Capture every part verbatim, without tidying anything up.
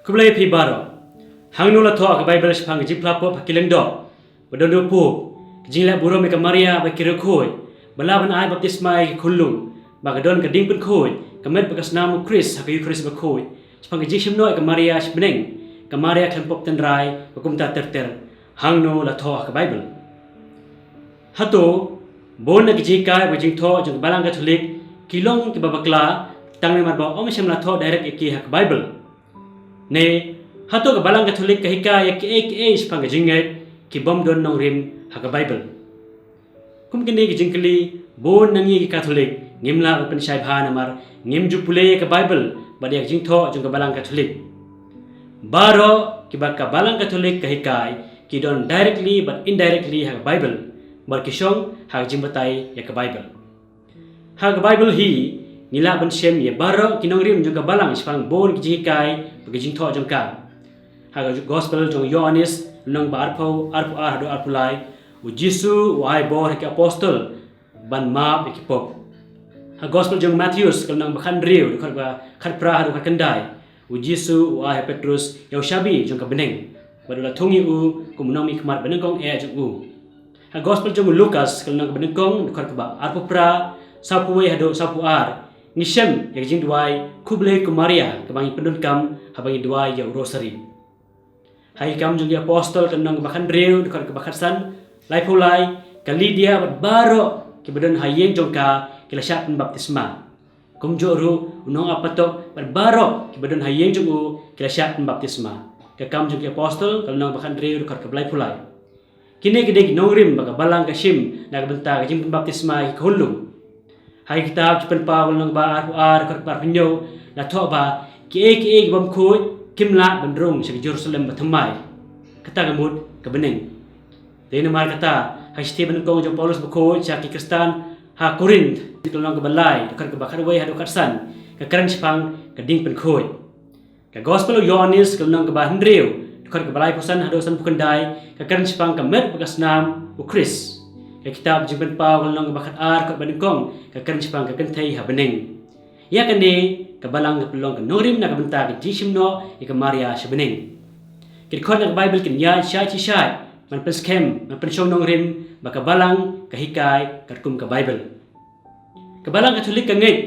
Khublei phi baroh. Hangno la thoh ha ka Baibl shaphang ka jingphla pop ha ki lyngdoh, ba don u pope, ka jingleh burom ïa ka Maria bad ki riewkhuid, ba lah ban ai baptisma ïa ki khunlung, ba ka don ka ding pynkhuid, ka met bad ka snam u Khrist ha ka Eukharist bakhuid, shaphang ka jingshim noh ïa ka Maria sha bneng, ka Maria khlem pop tynrai, bad kumta ter ter? Hangno la thoh ha ka Baibl? Hato bun na ki jinghikai bad jingthoh jong ka Balang Katholik ki long kiba bakla, tang namar ba ym shym la thoh direct ïa ki ha ka Baibl? Ne hato ka Balang Katholik ka hikai ïa kiei kiei shaphang ka jingngeit ki bym don nongrim ha ka Baibl? Kum kine ki jingkylli, bun na ngi ki Katholik ngim lah ban pynshai bha namar ngim ju pule ïa ka Baibl bad ïa ka jingthoh jong ka Balang Katholik. Baroh kiba ka Balang Katholik ka hikai ki don directly bad indirectly ha ka Baibl, bad ki shong ha ka jingbatai ïa ka Baibl. Ha ka Baibl hi ngi lah ban shem ïa baroh ki nongrim jong ka Balang shaphang bun ki jinghikai bad ki jingthoh jong ka. Ha ka Gospel jong u Ïoannis, lynnong ba arphew, arphew ar haduh arphew lai, u Jisu u ai bor ha ki apostol ban map ïa ki pop. Ha Gospel jong u Mathaios, ka lynnong ba khathynriew, dkhot ba khatphra haduh khatkhyndai, u Jisu u ai ha u Petrus ïa u shabi jong ka bneng, bad u la thung ïa u kum u nongmihkhmat banyngkong eh jong u. Ha Gospel jong u Lukas, ka lynnong kaba nyngkong, dkhot kaba arphew phra, sawphew wei haduh sawphew ar, ngi shem ïa ka jingduwai Khublei ko Maria, kaba ngi pyndonkam haba ngi duwai ïa u Rosari. Ha ki Kam jong ki Apostol, ka lynnong kaba khathynriew, dkhot kaba khatsan, laiphew lai, ka Lidia bad baroh kiba don ha ïing jong ka ki la shah pynbaptisma. Kumjuh ruh u nongap patok bad baroh kiba don ha ïing jong u ki la shah pynbaptisma. Ki Kam jong ki Apostol, ka lynnong ba khathynriew, dkhot kaba laiphew lai. Kine ki dei ki nongrim ba ka Balang ka shim na ka bynta ka jingpynbaptisma ïa ki khunlung. Ha ka kitab Jingpynpaw, ka lynnong ba arphew ar, dkhot ba arphew hynñiew, la thoh ba kiei kiei ki bym khuid kim lah ban rung sha ka Jerusalem bathymmai, kata ka mut ka bneng. Dei namar kata, ha ka shithi banyngkong jong u Paulus bakhuid sha ki Khristan ha Korinth, ka lynnong kaba lai, dkhot kaba khatwei haduh khatsan, ka kren shaphang ka ding pynkhuid. Ka Gospel u Ïoannis, ka lynnong kaba hynriew, dkhot kaba laiphew san haduh sanphew khyndai, ka kren shaphang ka met bad ka snam u Khrist. Ka kitab Jingpynpaw, ka lynnong kaba khatar, dkhot ba nyngkong, ka kren shaphang ka kynthei ha bneng. Ïa kane ka Balang ka pynlong ka nongrim na ka bynta ka jingshim noh ïa ka Maria sha bneng. Ki dkhot na ka Baibl kin ïaid shai shai shai ban pynskhem, ban pynshong nongrim ba ka Balang ka hikai katkum ka Baibl. Ka Balang Katholik ka ngeit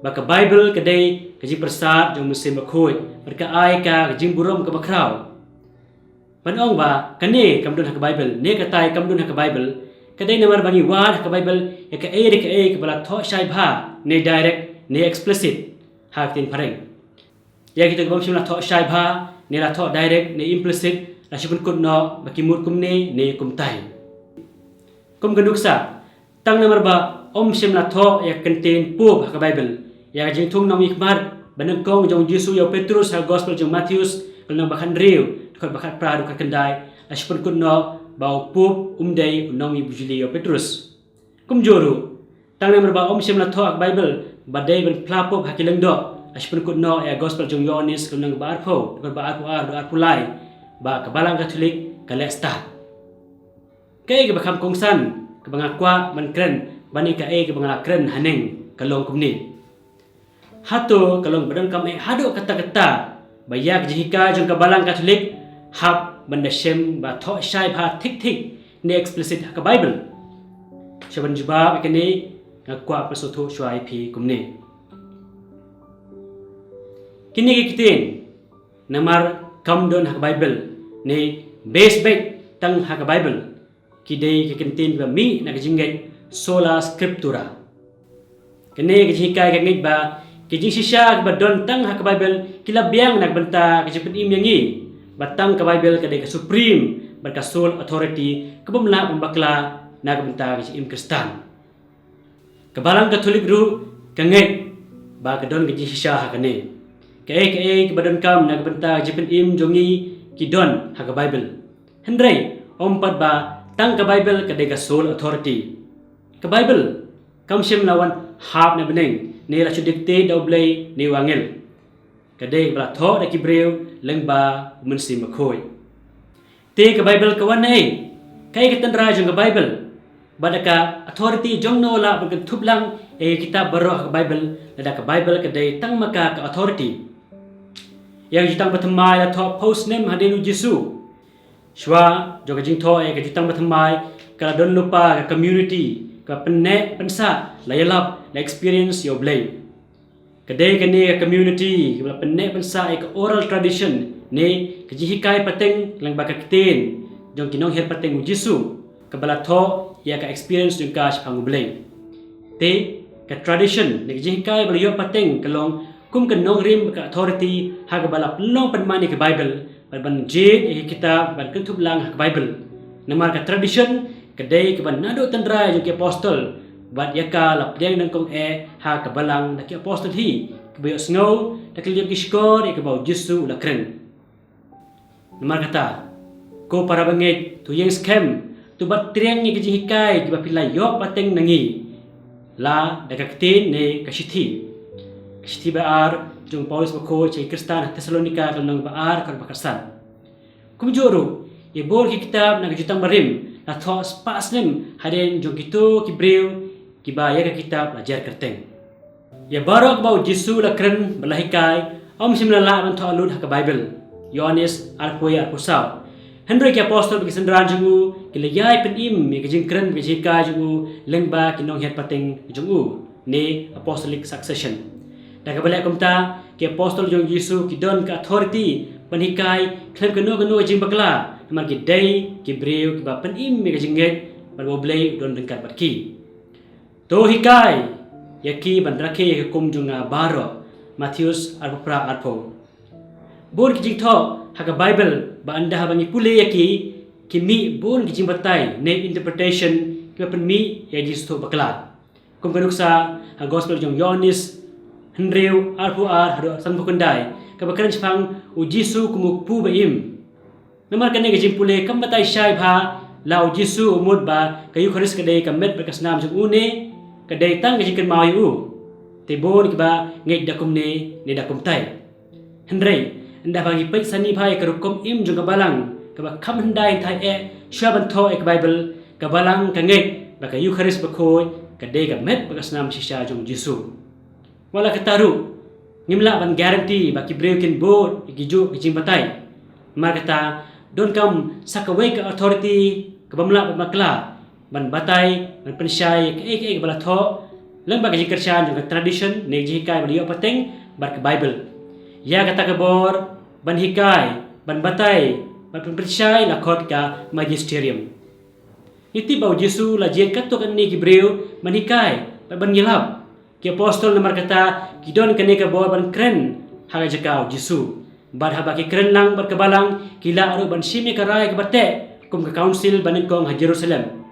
ba ka Baibl ka dei ka jingpyrsad jong u Mynsiem Bakhuid, bad ka ai ka, ka jingburom kaba khraw. Ban ong ba kane kam don ha ka Baibl, ne katai kam don ha ka Baibl, ka dei namar ba ngi wad ha ka Baibl ïa kaei re kaei kaba la thoh shai bha, ne direct, ne explicit, ha ka ktien phareng. Ïa kito ki bym shym la thoh shai bha, ne la thoh direct, ne implicit, la shu pynkut noh ba ki mut kumne, ne kumtai. Kum ka nuksa, tang namar ba ym shym la thoh ïa ka kyntien pope ha ka Baibl, ïa ka jingthung nongmihkhmat banyngkong jong u Jisu ïa u Petrus ha ka Gospel jong u Mathaios, ka lynnong ba khathynriew, dkhot ba khatphra haduh khatkhyndai, la shu pynkut noh ba u pope um dei u nongmihbujli ïa u Petrus. Kumjuh ruh, tang namar ba ym shym la thoh ha ka Baibl ba dei ban phla pop ha ki lyngdoh, la shu pynkut noh ïa ka Gospel jong u Ïoannis, ka lynnong ba arphew, dkhot ba arphew ar haduh arphew lai, ba ka Balang Katholik ka leh stad. Kaei kaba kham kongsan kaba nga kwah ban kren ban ïa kaei kaba nga la kren haneng ka long kumne. Hato ka long ba donkam eh haduh katta katta ba ïa ka jinghikai jong ka Balang Katholik hap ban da shem ba thoh shai bha thik thik ne explicit ha ka Baibl? Sha ban jubab ïa kane, nga kwah pynsngewthuh shuwa ïa phi kumne. Kine ki ktien, namar kam don ha ka Baibl, ne base beit tang ha ka Baibl, ki dei ki kyntien kiba mih na ka jingngeit Sola Scriptura. Kane ka jinghikai ka ngeit ba ki jingshisha kiba don tang ha ka Baibl ki la biang na ka bynta ka jingpynim ïa ngi, ba tang ka Baibl ka dei ka supreme bad ka sole authority kaba ym lah ban bakla na ka bynta ka jingim Khristan. Ka Balang Katholik ruh ka ngeit ba ka don ka jingshisha ha kane. Kaei kaei kaba donkam na ka bynta ka jingpynim jong ngi ki don ha ka Baibl. Hynrei ym pat ba tang ka Baibl ka dei ka sole authority. Ka Baibl kam shym la wan hap na bneng ne la shu dictate da U Blei ne u angel. Ka dei kaba la thoh da ki briew lyngba u Mynsiem Bakhuid. Te ka Baibl ka wan na ei? Kaei ka tynrai jong ka Baibl? Bad da ka authority jong no lah ban kynthup lang ïa ki kitab baroh ha ka Baibl, lada ka Baibl ka dei tang ma ka ka authority? Ïa ka jutang bathymmai la thoh phew snem hadien u Jisu. Shuwa jong ka jingthoh ïa ka jutang bathymmai, ka la don lypa ka community kaba pynneh pynsah, la ïalap, la experience ïa U Blei. Ka dei kane ka community kaba la pynneh pynsah ïa ka oral tradition ne ka jinghikai pateng lyngba ka ktien jong ki nonghiar pateng u Jisu, kaba la thoh ïa ka experience jong ka shaphang U Blei. Te ka tradition ne ka jinghikai ba la ïoh pateng ka long kum ka nongrim, ka authority, ha kaba la pynlong pynman ïa ka Baibl, bad ban jied ïa ki kitab ban kynthup lang ha ka Baibl. Namar ka tradition ka dei kaba naduh tynrai jong ki apostol, bad ïa ka la pdiang nyngkong eh ha ka balang da ki apostol hi, kiba ïohsngew da ki lynti shkor ïa kaba u Jisu u la kren. Namar kata, ko para bangeit, to ïeng skhem, to bat triang ïa ki jinghikai kiba phi la ïoh pateng na ngi, la da ka ktien ne ka shithi. Ka shithi ba ar jong u Paulus bakhuid sha ki Khristan ha Thessalonika, ka lynnong ba ar, ka dkhot ba khatsan. Kumjuh ruh, ïa bun ki kitab na ka Jutang Barim la thoh spah snem hadien jong kito ki briew kiba ïa ka kitab la jer kyrteng. Ïa baroh kaba u Jisu u la kren bad la hikai, ym shym la lah ban thoh lut ha ka Baibl. Ïoannis arphew wei, arphew saw. Hynrei ki apostol bad ki synran jong u ki la ïai pynim ïa ka jingkren bad ka jinghikai jong u lyngba ki nonghiar pateng jong u, ne apostolic succession. Da kaba leh kumta, ki apostol jong u Jisu ki don ka authority ban hikai khlem kano kano ka jingbakla, namar ki dei ki briew kiba pynim ïa ka jingngeit bad ba U Blei u don ryngkat bad ki. To hikai ïa ki ban rakhe ïa ka hukum jong nga baroh. Mathaios arphew phra, arphew. Bun ki jingthoh ha ka Baibl ba ynda haba ngi pule ïa ki, ki mih bun ki jingbatai ne interpretation kiba pynmih ïa ka jingsngewthuh bakla. Kum ka nuksa ha Gospel jong u Ïoannis hynriew, arphew ar haduh sanphew khyndai, kaba kren shaphang u Jisu kum u kpu ba im. Namar kane ka jingpule kam batai shai bha, la u Jisu u mut ba ka Eukharist ka dei ka met bad ka snam jong u ne ka dei tang ka jingkynmaw ïa u. Te bun kiba ngeit da kumne ne da kumtai. Hynrei ynda ba ngi peit sani bha ïa ka rukom im jong ka balang, kaba kham hyndai hynthai eh shuwa ban thoh ïa ka Baibl, ka balang ka ngeit ba ka Eukharist bakhuid ka dei ka met bad ka snam shisha jong u Jisu. Wat la katta ruh, ngim lah ban guarantee ba ki briew kin bud ïa kijuh ki jingbatai. Namar kata, donkam sa kawei ka authority kabym lah ban bakla ban batai, ban pynshai ïa kaei kaei kaba la thoh lyngba ka jingkyrshan jong ka tradition ne ka jinghikai ba la ïoh pateng bad ka Baibl. Ïa kata ka bor ban hikai, ban batai, ban pynpynshai la khot ka magisterium. Ngi tip ba u Jisu u la jied katto katne ki briew ban hikai bad ban ïalap. Ki apostol namar kata ki don kane ka bor ban kren ha ka jaka u Jisu. Bad haba ki kren lang bad ka balang, ki lah ruh ban shim ïa ka rai kaba teh kum ka kaunsil banyngkong ha Jerusalem.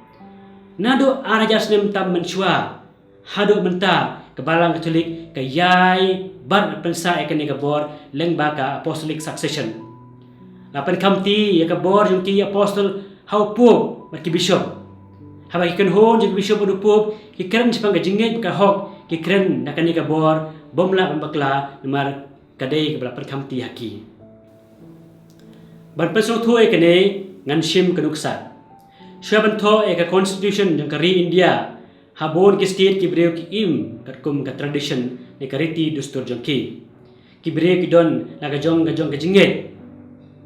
Naduh ar hajar snem tam mynshuwa haduh mynta, ka Balang Katholik ka ïai bat pynsah ïa kane ka bor lyngba ka Apostolic Succession. La pynkhamti ïa ka bor jong ki apostol ha u Pope bad ki bishop. Haba ki kynhun jong ki bishop bad u Pope ki kren shaphang ka jingngeit bad ka hok, ki kren da kane ka bor bym lah ban bakla, namar ka dei kaba la pynkhamti ha ki. Ban pynsngewthuh ïa kane, ngan shim ka nuksa. Shuwa ban thoh ïa ka constitution jong ka ri India, ha bun ki state ki briew ki im katkum ka tradition ne ka riti dustur jong ki. Ki briew ki don la ka jong ka jong ka jingngeit.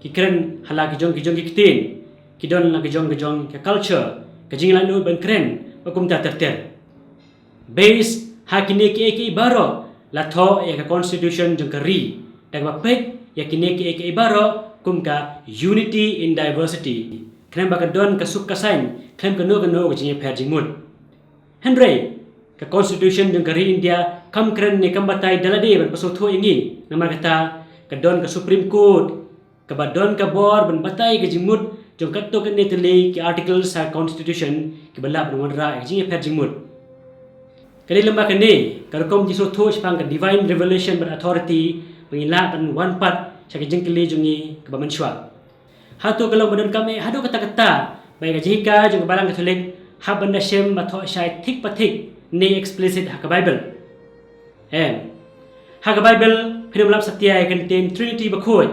Ki kren ha la ki jong ki jong ki ktien. Ki don la ka jong ka jong ka culture, ka jinglaitluid ban kren, bad kumta ter ter. Base ha kine kiei kiei baroh, la thoh ïa ka constitution jong ka ri, da kaba peit ïa kine kiei kiei baroh kum ka unity in diversity. Khnang ba ka don ka suk ka saiñ khlem kano kano ka jingïapher jingmut. Hynrei ka constitution jong ka ri India kam kren ne kam batai da lade ban pynsngewthuh ïa ngi. Namar kata, ka don ka Supreme Court kaba don ka bor ban batai ka jingmut jong katto katne tylli ki articles ha constitution kiba lah ban wanrah ïa ka jingïapher jingmut. Ka dei lyngba kane ka rukom jingsngewthuh shaphang ka divine revelation bad authority ba ngi lah ban wan pat sha ka jingkylli jong ngi kaba mynshuwa. Hato ka long ba donkam eh haduh katta katta ba ïa ka jinghikai jong ka Balang Katholik hap ban da shem ba thoh shai thik pa thik ne explicit ha ka Baibl? Em. Ha ka Baibl phin ym lap satia ïa ka ktien Trinity bakhuid.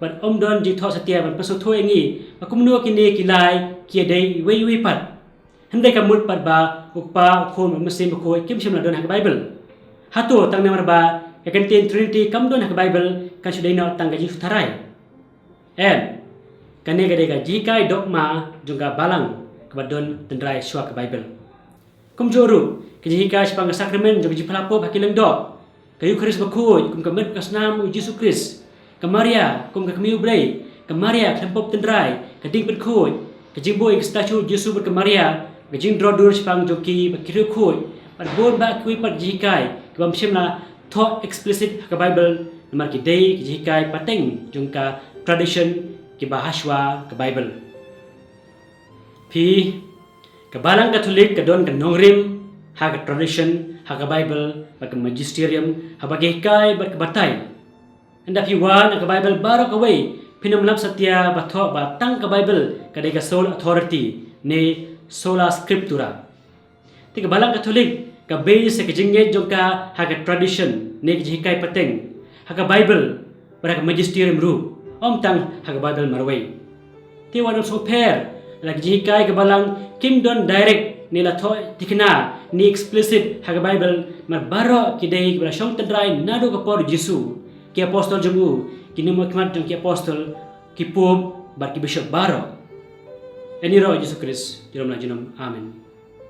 Bad ym don jingthoh satia ban pynsngewthuh ïa ngi ba kumno kine ki lai ki ïadei iwei iwei pat. Hynrei ka mut pat ba u Kpa, u Khun, u Mynsiem Bakhuid kim shym la don ha ka Baibl. Hato tang namar ba Ka kyntien Trinity kam don ha ka Baibl, kan shu dei noh tang ka jingsngewthuh tharai. Em, kane ka dei ka jinghikai dogma jong ka Balang kaba don tynrai shuwa ka Baibl. Kumjuh ruh, ka jinghikai shaphang ka sakramen jong ka jingphla pop ha ki lyngdoh, ka Eukharist bakhuid kum ka met ka snam u Jisu Khrist, ka Maria kum ka Kmie U Blei, ka Maria khlem pop tynrai, ka diengpynkhuid, ka jingbuh ïa ka statue u Jisu bad ka Maria, ka jingdro dur shaphang jong ki bad ki riewkhuid, bad bun bah kiwei pat ki jinghikai kiba ym shym la thoh explicit ha ka Baibl, namar ki dei ki jinghikai pateng jong ka tradition kiba hashwa ka Baibl. Phi, ka Balang Katholik ka don ka nongrim ha ka tradition, ha ka Baibl bad ka magisterium, haba ka hikai bad ka batai. Ynda phi wan ha ka Baibl baroh kawei, phin ym lap satia ba thoh ba tang ka Baibl ka dei ka sole authority ne sola scriptura. Te ka Balang Katholik ka base ïa ka jingngeit jong ka ha ka tradition ne ka jinghikai pateng, ha ka Baibl bad ha ka magisterium ruh, ym tang ha ka Baibl marwei. Te wat nym sngewpher, la ka jinghikai ka Balang kim don direct ne la thoh thikna ne explicit ha ka Baibl, namar baroh ki dei kiba la shong tynrai naduh ka por u Jisu, ki apostol jong u, ki nongmihkhmat jong ki apostol, ki pope bad ki bishop baroh. Ïa une u Jisu Khrist junom la junom. Amen.